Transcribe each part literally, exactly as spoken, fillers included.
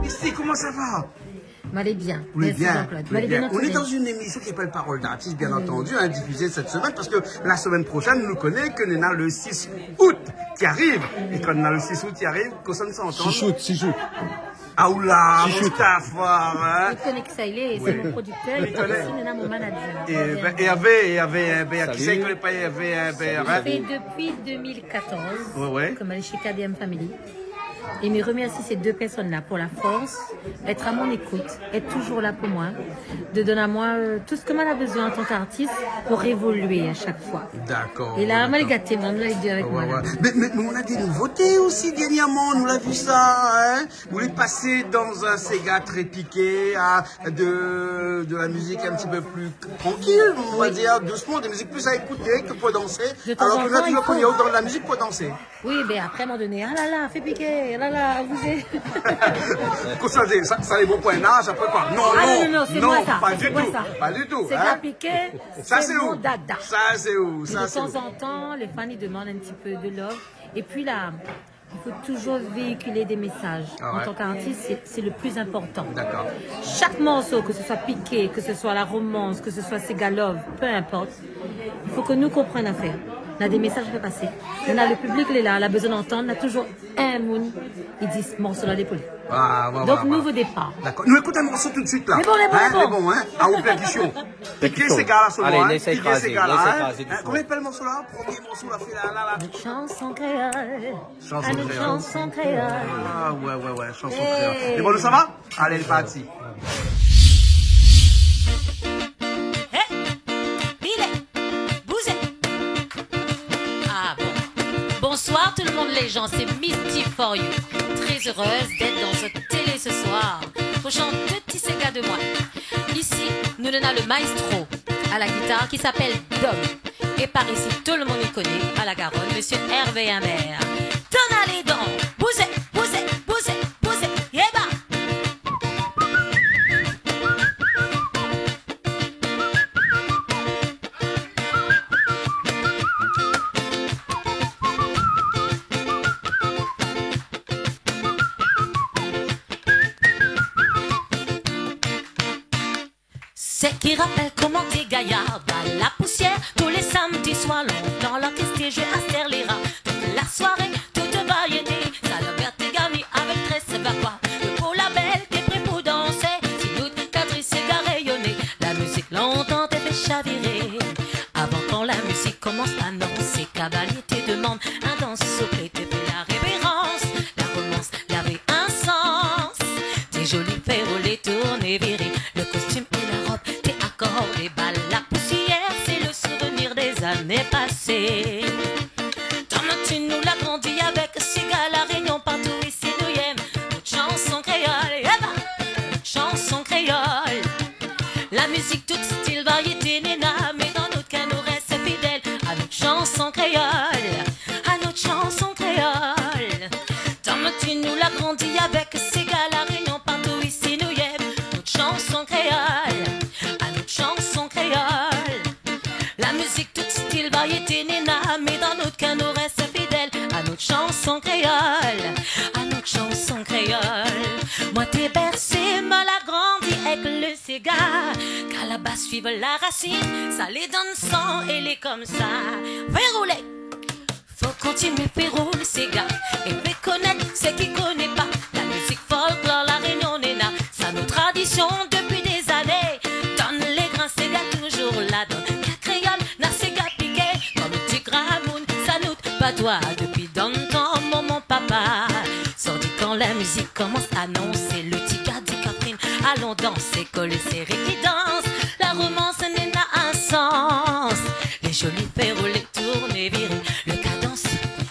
Ici, comment ça va ? M'alé bien. Vous allez bien ? Merci Jean-Claude. Vous allez bien entendu. On est dans une émission qui s'appelle Parole d'artiste, bien entendu, hein, diffusée cette semaine, parce que la semaine prochaine, nou koné ke nou néna le six août ki ariv. É kan nou néna le six août ki ariv, kosa nou sa antann ? Six août, six août. Ah, oula, Mustapha, hein ? Li koné sa, li lé, sé mon producteur, é osi néna mon manager. É bin, é Hervé, é Hervé, é Hervé, kisa i koné pa Hervé, hein ? Li fé dopi deux mille quatorze ke m'alé shé K D M Family. É mi remèrsi sé dé pèrsone-la pou la fors, èt a mon ékout, èt toujour la pou moin, de donn amoin, euh, tout sak moin la bezoin an tan k'artis pou évolué a shak foi. Dakor. É la, moin lé gaté, moin, la, li lé avèk moin, la. Mé, mé, mé nou néna dé nouvoté osi dèrnièrman, nou la vi sa, hein ? Ou lé pasé dan in séga trè piké, a de, de la mizik in ti pé pli trankil, on va dir, dousman, dé mizik pli a ékouté ke pou dansé. Alor ke la, ou la koné, ou dan la mizik pou dansé. De tan zan tan, i fo. Oui, bin apré, a in moman doné, ah la la, fé piké, ah la la, abizé. Kosa sé sa, sa lé bon pou in az, apré koi ? Non, non, non, non, sé pa di tou, pa di tou, hein. Sa sé mon dada. Sa sé ou ? Sa sé ou ? Mé de tan zan tan, lé fan i demann in ti pé de love. É pi la, i fo toujour véikilé dé mésaz. Ah ouais. An tan k'artis, sé, sé le pli inportan. Dakor. Shak morso, ke se soi piké, ke se soi la romans, ke se soi séga love, pé inport, i fo ke nou konprann afèr. Néna dé mésaz a fé pasé. Néna le piblik lé la, la bezoin antann, néna toujour in moun i di morso-la lé pou li. Ah, ouais, ouais. Donk, nouvo dépar. Dakor. Nou ékout in morso tout de suite la. Lé bon, lé bon, lé bon. Hein, lé bon, hein. Ah, ou pèrkisyon. Piké séga-la solman, hein. Alé, lès ali krazé, lès ali krazé dousman. Koman i apèl morso-la ? Promié morso la fé la, la, la. Shanson kréol. Shanson kréol. Shanson kréol. Ah, ouais, ouais, ouais, shanson kréol. Lé bon, nou sava ? Alé, lé parti. Hé, Bilé, bouzé. Ah bon. Bonsoir tout le monde, les gens, c'est Misty for You. Très heureuse d'être dans votre télé ce soir. Prochain, deux petits ségas de moi. Ici, nou néna le maestro à la guitare qui s'appelle Dom. É par isi, tout le monde i koné, à la Garonne, monsieur Hervé Imbert. Donn ali, Dom, bouzé, bouzé, bouzé, bouzé, yéba. Sak i rapèl koman té gayar, bal la pousièr, tou lé samdi soir, lontan lorkès té zoué astèr lé ra. Tout la soiré, tout variété, sa la bèr té gani avèk trè sèv a koi. Le pou la bèl té pré pou dansé, si nout kadri séga réyoné, la mizik lontan té fé shaviré. Avan kan la mizik i komans, anonsé, kavalié té demann in dans, souplé té fé la révérans, la romans lavé in sans. Té zoli fé roulé, tourné, viré, le kostim é la rob té akordé, bal la pousièr, sé le souvenir des années passées. Tan matin nou la grandi avèk séga La Rényon, partou isi nou yèm nout shanson kréol, yéba, nout shanson kréol. La mizik tout stil, variété néna, mé dan nout kèr nou rès fidèl a nout shanson kréol, a nout shanson kréol. Tan matin nou la grandi avèk séga La Rényon, partou isi nou yèm nout shanson kréol, a nout shanson kréol. La mizik tout stil, variété néna, mé dan nout kèr nou rès fidèl a nout shanson kréol, a nout shanson kréol. Moin té bèrsé, moin la grandi èk le séga. Kan la bas suiv la rasine, sa lé dan le san é lé komsa. Fé roulé. Fo kontinié fé roul séga é fé konèt sak i koné pa. La mizik folklor La Rényon néna, sa nout tradisyon dopi dé zané. Donn lé grin, séga toujour la, dan kèr kréol na séga piké, kom di gramoun, sa nout patoi dopi dan tan momon papa. Sort di kan la mizik i komans, anonsé, le ti gars di Catherine, alon dansé, kolé séré i dans. La romans néna in sans, lé zoli fé roulé, tourné, viré, le kadans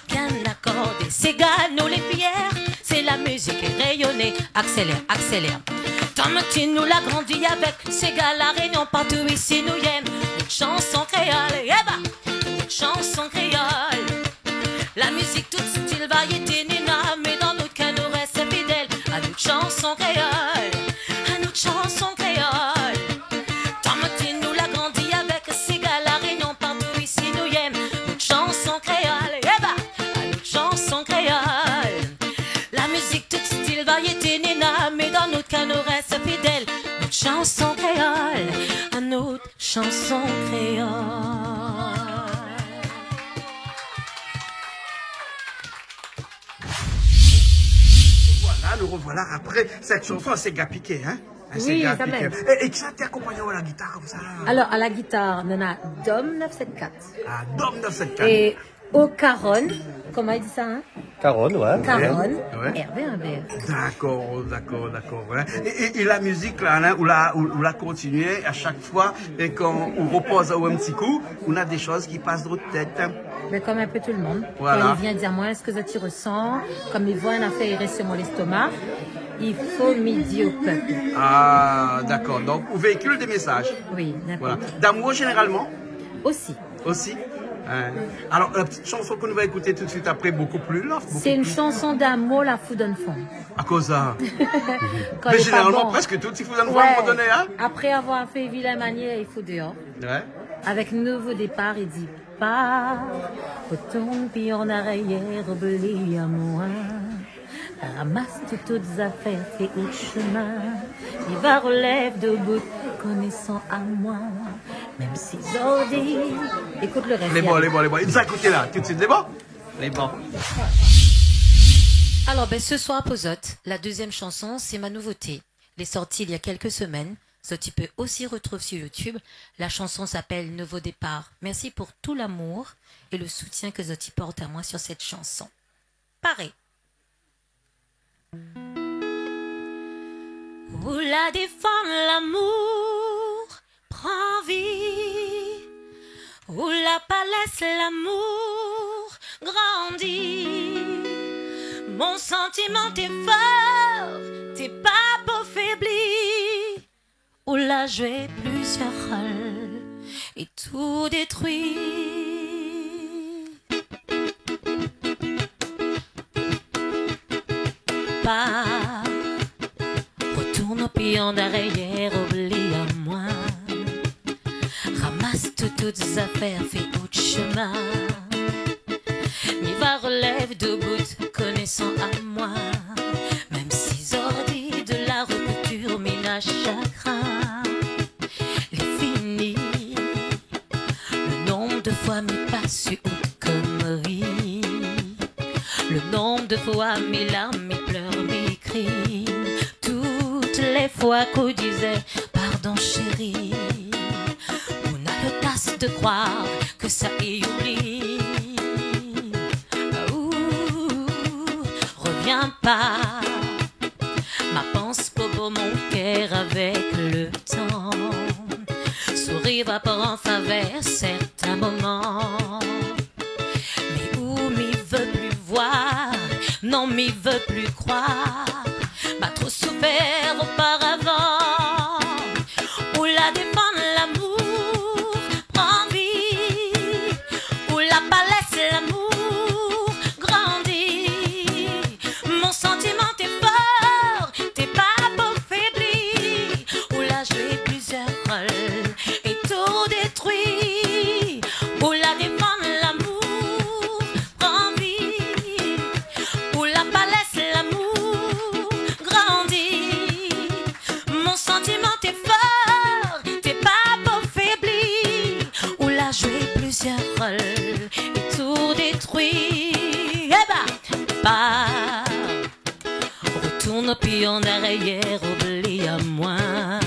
bien akordé. Séga nou lé fièr, sé la mizik réyoné. Aksélèr, aksélèr. Tan matin nou la grandi avèk séga La Rényon, partou isi nou yèm nout shanson kréol, yéba, nout shanson kréol. La mizik tout stil, variété néna, mé dan nout kèr nou rès fidèl a nout shanson kréol, a nout shanson kréol. Chanson kréol, in ot chanson kréol. Voilà, nous revoilà après cette chanson, sé ga piké, hein ? Hein, sé ga piké. Oui, sa mèm. É, é kisa té akonpagn aou a la gitar konmsa ? Alor, a la gitar, nou na Dom neuf sept quatre. Ah, Dom neuf sept quatre. É o karon, koman i di sa, hein ? Karon, ouais. Karon, ouais. Hervé Imbert. Dakor, dakor, dakor, hein. É, é, é la mizik la, hein, ou la, ou, ou la kontinié a shak foi, é kan ou repoz aou in ti kou, ou na dé shoz ki pas dan out tèt, hein. Mé kom in pé tout le monde, voilà, kan i vien dir amoin, èske zot i resan, kom i voi in afèr i rès si mon lestoma, i fo mi di o pèp. Ah, dakor. Donk, ou véikil dé mésaz. Oui, n'importe. Voilà. D'amour, zénéralman ? Osi. Osi ? Hein. Alor, la ti shanson ke nou va ékout tout suit apré, bokou pli love, bokou pli... Sé in shanson d'amour, la fout dann fon. Akoz sa ? Kan lé pa bon. Mé zénéralman, prèsk tout i fout dann fon a in moman doné, hein ? Ouais. Apré avoir fé vilin manièr, i fout déor. Ouais. Avèk Nouvo dépar, i di pa, retourn pi an arièr, oubli amoin. Ramas tout, tout zafèr, fé out shemin. Mi va relèv dobout, konésan amoin. Mèm si zordi... Ékout le rès. Lé bon, lé bon, lé bon. Nou sa ékout la, tout suit, lé bon ? Lé bon. Alor, bin, se soir pou zot, la dezièm shanson, sé ma nouvoté. Lé sorti il y a quelques semaines. Zot i pé osi retrouv sur YouTube. La chanson s'appelle Nouveau départ. Merci pour tout l'amour et le soutien ke zot i port amoin sur cette chanson. Paré. Ou la défann lamour, pran vi. Ou la pa lès lamour grandi. Mon santiman té for, té pa pou fébli. Ou la zoué plizièr rol é tou détrui. Pa, retourn pi an arièr, oubli amoin. Ramas tout, tout zafèr, fé out shemin. Mi va relèv dobout, konésan amoin. Mèm si zordi de la rupture mi na shagrin, lé fini. Le nonb de foi mi pas su out konri. Le nonb de foi mi larm, mi plèr, mi kri. Tout lé foi k'ou dizé pardon, chéri. Ou na lodas de kroir ke sa i oubli. Ou revien pa. Ma pans bobo mon kèr avèk le tan. Sourir va pran favèr sèrtin moman. Mé ou mi vé pli voir, non, mi vé pli kroir. Ma tro soufèr oparavan. Ou la défann lamour, pran vi. Ou la pa lès lamour grandi. Mon santiman té for, té pa pou fébli. Ou la zoué plizièr rol é tou détrui. Ou la défann lamour, pran vi. Ou la pa lès lamour grandi. Mon santiman té for, té pa pou fébli. Ou la zoué plizièr rol é tou détrui. Éba, pa, retourn pi an arièr, oubli amoin.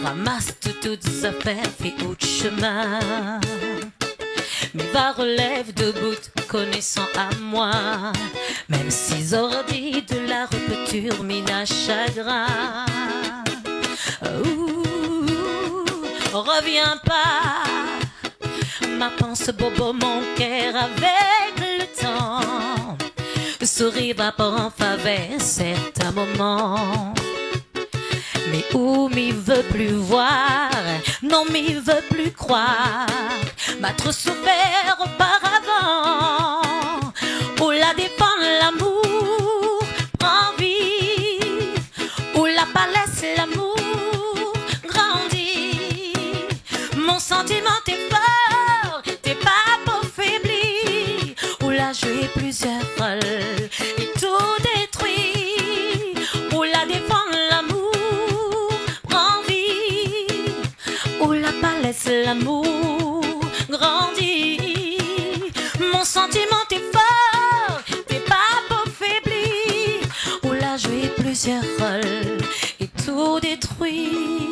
Ramas tout, tout zafèr, fé out shemin. Mi va relèv dobout, konésan amoin. Mèm si zordi de la rupture mi na shagrin. Ou revien pa. Ma pans bobo mon kèr avèk le tan. Sourir va pran favèr sèrtin moman. Mé ou mi vé pli voir, non, mi vé pli kroir. Ma tro soufèr oparavan. Ou la défann lamour, pran vi. Ou la pa lès lamour grandi. Mon santiman té for, té pa pou fébli. Ou la zoué plizièr rol é tou détrui. Ou la défann lamour, L'amour grandit. Mon sentiment t'es fort, t'es pas pour faiblir. Ou la joué plusieurs rôles et tout détruit.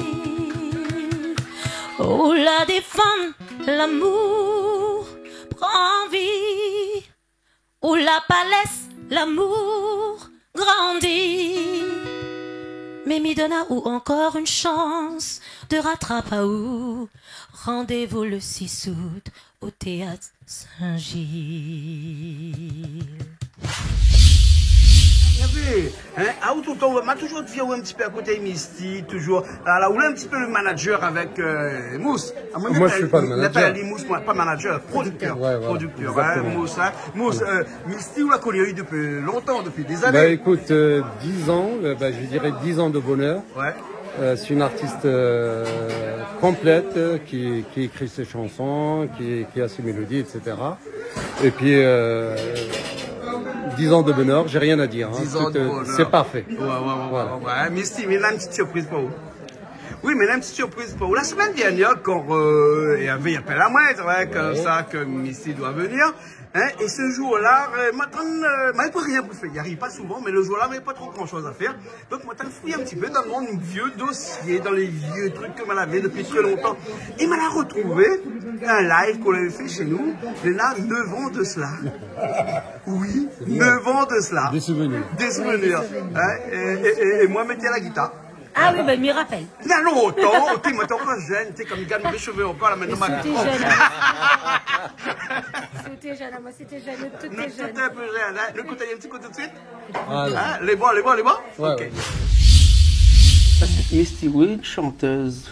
Ou la défenn, l'amour pran vie. Ou la pa lès, l'amour grandit. Mé mi donn aou ankor in shans de ratrap aou. Randévou le sis out o téat Saint-Gilles. Bien vu. Hein, ah, ou toultan, ma toujour di, ou in ti pé a koté Misty, toujour. Ala, ou lé in ti pé le manager avèk, euh, Mouss. Ah, moin, mi apèl, mi apèl ali Mouss, moin, pa manager, producteur. Producteur. Ouais, voilà. Producteur, hein, exactement. Mouss, hein. Mouss, euh, Misty, ou la koni ali dopi lontan, dopi dé zané. Bah, écoute, euh, dix ans, euh, bah, je dirais dix ans de bonheur. Ouais. Euh, c'est une artiste, euh, complète, euh, qui, qui écrit ses chansons, qui, qui a ses mélodies, et cetera. Et puis, euh, dix ans de bonheur, j'ai rien à dire, hein. Dix ans de bonheur. Tout, euh, c'est parfait. Ouais, ouais, ouais, ouais, ouais. Misty, mi néna in ti surpriz pou ou. Oui, mi néna in ti surpriz pou ou. La semaine dernière, kan, euh, Hervé i apèl amoin, sé vré, konmsa ke Misty doi vnir, hein, é se jour-la, euh, mi atann, euh, mi avé pa rien pou fé. I ariv pa souvan, mé le jour-la, mi avé pa tro gran shoz a fèr. Donk, moin la fouy in ti pé dan mon vié dosié, dan lé vié truk ke moin lavé dopi tré lontan. É moin la retrouv in live k'ou lavé fé shé nou, néna neuf ans de cela. Oui, neuf ans de cela. Des souvenirs. Des souvenirs. Hein, é, é, é, é moin, mi té a la gitar. Ah oui, ben, mi rapèl. Néna lontan, té, moin té ankor jenn, té, kan mi gard mon shové ankor, la, mintnan, ma... Sété jenn, hein. Sété jenn, moin sété jenn, tout té jenn. Tout té jenn, hein. Nou ékout in ti kou tout suit. Voilà. Hein, lé bon, lé bon, lé bon ? Ouais, ok. Ouais. Misty, oui, une chanteuse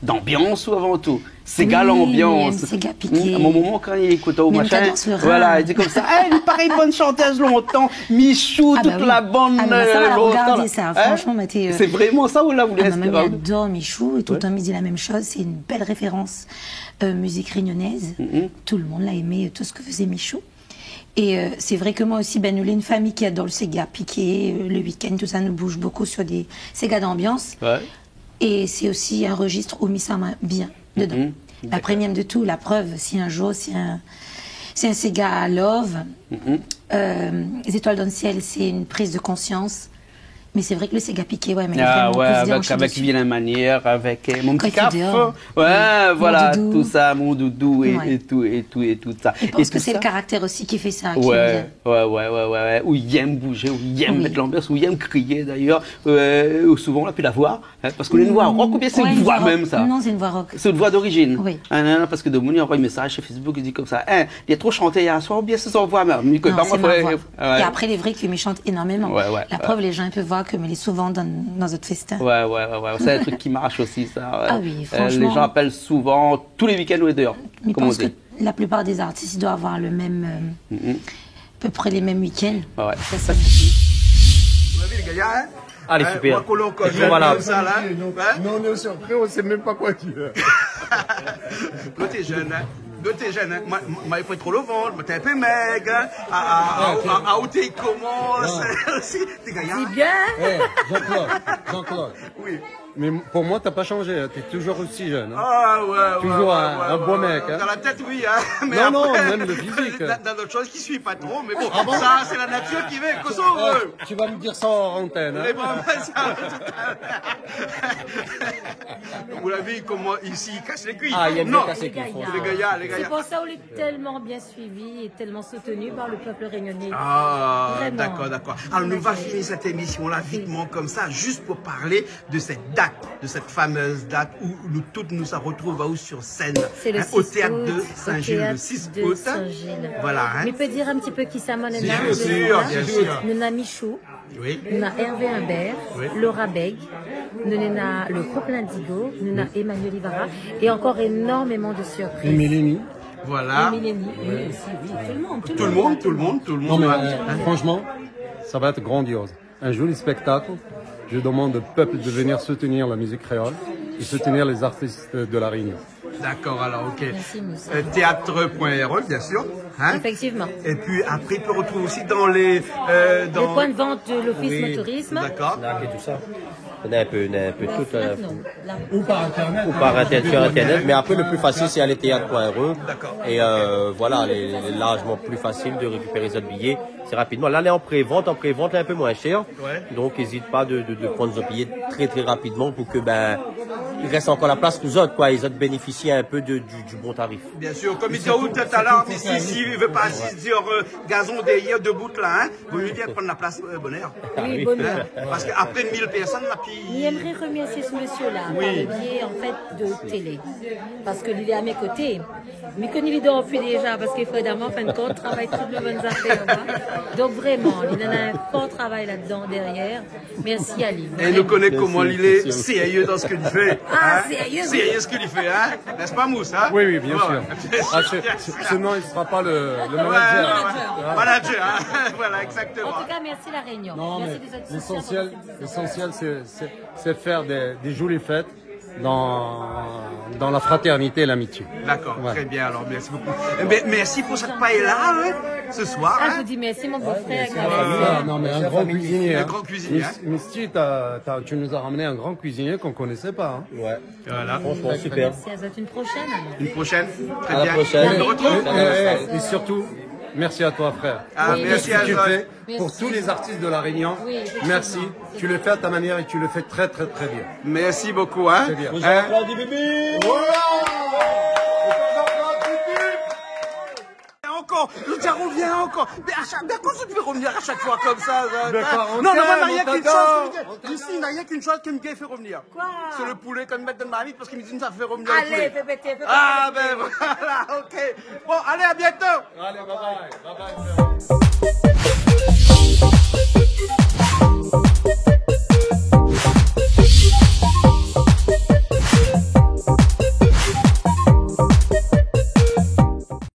d'ambiance ou avant tout ? Séga lanbians. Oui, mi èm séga piké. A in moman, kan li ékout aou, machin, voilà, li di konmsa, « Ah, lé parèy bann shantèz lontan, Michou, tout la bann, euh, lontan, la. » Ah, bah oui. Ah, bah, sa, la, regardé sa, hein ? Franchement, moin té, euh... C'est vraiment ça ou la voulu inspiré ? Ah, bah, moin, mi ador Michou, é toultan, mi di la mèm shoz, sé in bèl référans, euh, musique réunionnaise. Tout le monde la èm, euh, tout sak i fé Michou. É, euh, sé vré ke moin osi, ben, nou lé in famiy ki ador le séga piké, euh, le week-end, tousa, nou bouj bonpé sur dé séga d'ambiance. Ouais. É sé osi in rejis ousa mi san bien dedan. D'accord. La première de tout, la preuve, si un jour, si un, si un séga love, euh, Les étoiles dans le ciel, c'est une prise de conscience. Mé sé vré ke le séga piké, ouais, mé vréman plis déranjant avèk, avèk Vilain Manièr, avèk, euh, Mon Ti Kaf. Kan i fé déor. Ouais, voilà, tout sa, Mon Doudou é, é tout, é tout, é tout sa. Mi pans ke sé le karaktèr osi ki fé sa, ki lé bien. Ouais, ouais, ouais, ouais, ouais. Ou i èm boujé, ou i èm mèt lanbians, ou i èm kriyé, d'ayèr. Euh, ou souvan, ou la pi la voi, hein, parske lé in voi rock, oubien sé in voi mèm, sa ? Non, sé in voi rock. Sé in voi d'orizin. Oui. Hein, non, non, parske demoun i anvoy mésaz sur Facebook, i di konmsa, « Hein, li la tro shanté yèr soir, oubien sé son voi mèm ? » Non, sé mon voi. Ah ouais. É apré, lé vré ke mi shant énormeman. Ouais, ouais, ouais. La preuve, lé jan i pé voir ke mi lé souvan dan, dan zot fèstin. Ouais, ouais, ouais, ouais. Sé in truk ki marsh osi, sa, ouais. Ah oui, franchement. Euh, lé jan i apèl souvan, tou lé week-end ou lé déor, konm i di. Mi pans ke la plipar dé zartis i doi avoir le mèm, euh, a pé pré lé mèm week-end. Ouais, ouais. Sa, sa, sé... Ou la vi, lé gayar, hein ? Allez, super. Moin, kolon, kan... Et puis voilà. Konmsa, la, hein ? Non, on est surpris, on sait même pas quoi dire. Koté jenn, hein ? Koté jenn, hein ? Moin, moin, moin, i fo tro le vant, moin té in pé mèg, hein ? Ah, ah, ah, ah, ah, ou té komans osi, té gayar. Di bien. Eh, Jean-Claude, Jean-Claude. Oui. Mais pour moi, t'as pas changé, hein. T'es toujours aussi jeune, hein. Ah, ouais, ouais, ouais, ouais, ouais. Toujours un, un beau mec, hein. Dans la tête, oui, hein. Mais non, non, après, même le physique, hein. Dans, dans d'autres choses, ki suiv pa tro, mé bon, sa, sé la natir ki vé, kosa, euh. Ah, tu vas me dire ça hors antenne, hein. Mé bon, ben, sa, tout à l'heure. Ou la vi koman isi i kas lé kui. Ah, i èm bien kas lé kui, franchement. Lé gayar, lé gayar. Sé pou sa ou lé tèlman bien suivi é tèlman soutenu par le peuple réunionnais. Ah, d'accord, d'accord. Vréman. Alor, nou va fini sèt émisyon-la vitman konmsa, jis pou parl de sèt dat, de sèt fameuz dat ousa nou tout nou sa retrouv aou sur sèn, hein, au théâtre de Saint-Gilles, le six août. Sé le sis out, au théâtre de Saint-Gilles. Voilà, hein. Mi pé dir in ti pé kisa nou néna ? Bien sûr, bien sûr. Nou néna Michou, oui, nou néna Hervé Imbert, oui, Laura Beg, nou néna le groupe Lindigo, nou néna, mhm, Emmanuel Ivara, é ankor énormeman de surpriz. Et Mélanie. Voilà. Et Mélanie, oui, aussi, oui. Tout le monde, tout le monde. Tout le monde, tout le monde, tout le monde. Non, mais, euh, franchement, ça va être grandiose. Un joli spectacle. Je demande au peuple de venir soutenir la musique créole. et soutenir les artistes de La Réunion. D'accord, alors, ok. Merci, monsieur. Euh, théâtre point R E, bien sûr, hein ? Effectivement. Et puis après, il peut retrouver aussi dans les, euh, dans les points de vente de l'Office Tourisme. Oui, d'accord. Là, et tout ça. On a un peu, on a un peu tout, euh, non. Là. Ou par Internet, hein. Ou par Inter-, sur Internet, mais après, le plus facile, c'est aller théâtre point R E. D'accord. Et, euh, voilà, lé, lé largement plus facile de récupérer zot billet. C'est rapidement. Là, on est en pré-vente. En pré-vente, lé un peu moins cher. Ouais. Donc, n'hésite pas de, de, de prendre zot billet très, très rapidement pour que, ben, il reste encore la place pour zot, quoi. Et zot bénéficient un peu de, du, du bon tarif. Bien sûr, comme il dit tout à l'heure, mais si, si il veut pas assis, dire, euh, gazon derrière, debout là, hein, vaut mieux bien prendre la place, euh, bonheur. Oui, bonheur. Hein ? Parce qu'après mille personnes, là, puis... Mi èmré remèrsié se mésyé-la, par le biais, en fait, de télé. Parce que li lé a mé koté. Mi koné li dor pi déza, parske Fred Armand, an fin de kont, travay tout le bann zafèr, hein. Donk vréman, li néna in for travay ladan, dèryèr. Mèrsi ali. É nou koné koman li lé, sérieux dans ce qu'il fait, hein. Ah, sérieux, oui. Sérieux ce qu'il fait, hein. N'est-ce pas, Mousse, hein ? Oui, oui, bien sûr. Bon. Ah, c'est, c'est, sinon, il sera pas le, le manager. Ouais, ouais, ouais. Voilà. Manager, hein. Voilà, exactement. En tout cas, merci La Réunion. Non, mais l'essentiel, l'essentiel, c'est, c'est, c'est faire des, des jolies fêtes dans, dans la fraternité et l'amitié. D'accord, très bien, alors, merci beaucoup. Eh ben, merci pour cette paella, hein, ce soir, hein. Ah, je vous dis merci, mon beau-frère. Ouais, merci à la famille, hein. Non, mais un grand cuisinier, hein. Un grand cuisinier, hein. Mis-, Misty, t'as, t'as, tu nous as ramené un grand cuisinier qu'on connaissait pas, hein. Ouais. Voilà. Franchement, super. Merci à vous. Une prochaine, alors. Une prochaine. Très bien. À la prochaine. On se retrouve. Et, et, et surtout, merci à toi, frère. Ah, merci à toi. Pour tout ce que tu fais. Merci. Pour tous les artistes de La Réunion. Oui, effectivement. Merci. Tu le fais à ta manière et tu le fais très, très, très bien. Merci beaucoup, hein. Très bien. Hein ? Voilà. Encore, le diable revient encore. Mais à chaque, mais pourquoi tu fais revenir à chaque fois comme ça, ça, hein ? Non, non, moi, il n'y a qu'une chose que je dis. Ici, il n'y a qu'une chose qui me fait revenir. Quoi ? C'est le poulet qu'on met dans le marmite parce qu'il me dit, ça fait revenir le poulet. Allez, fais péter, fais péter. Ah, ben voilà, ok. Bon, allez, à bientôt. Allez, bye bye. Bye bye.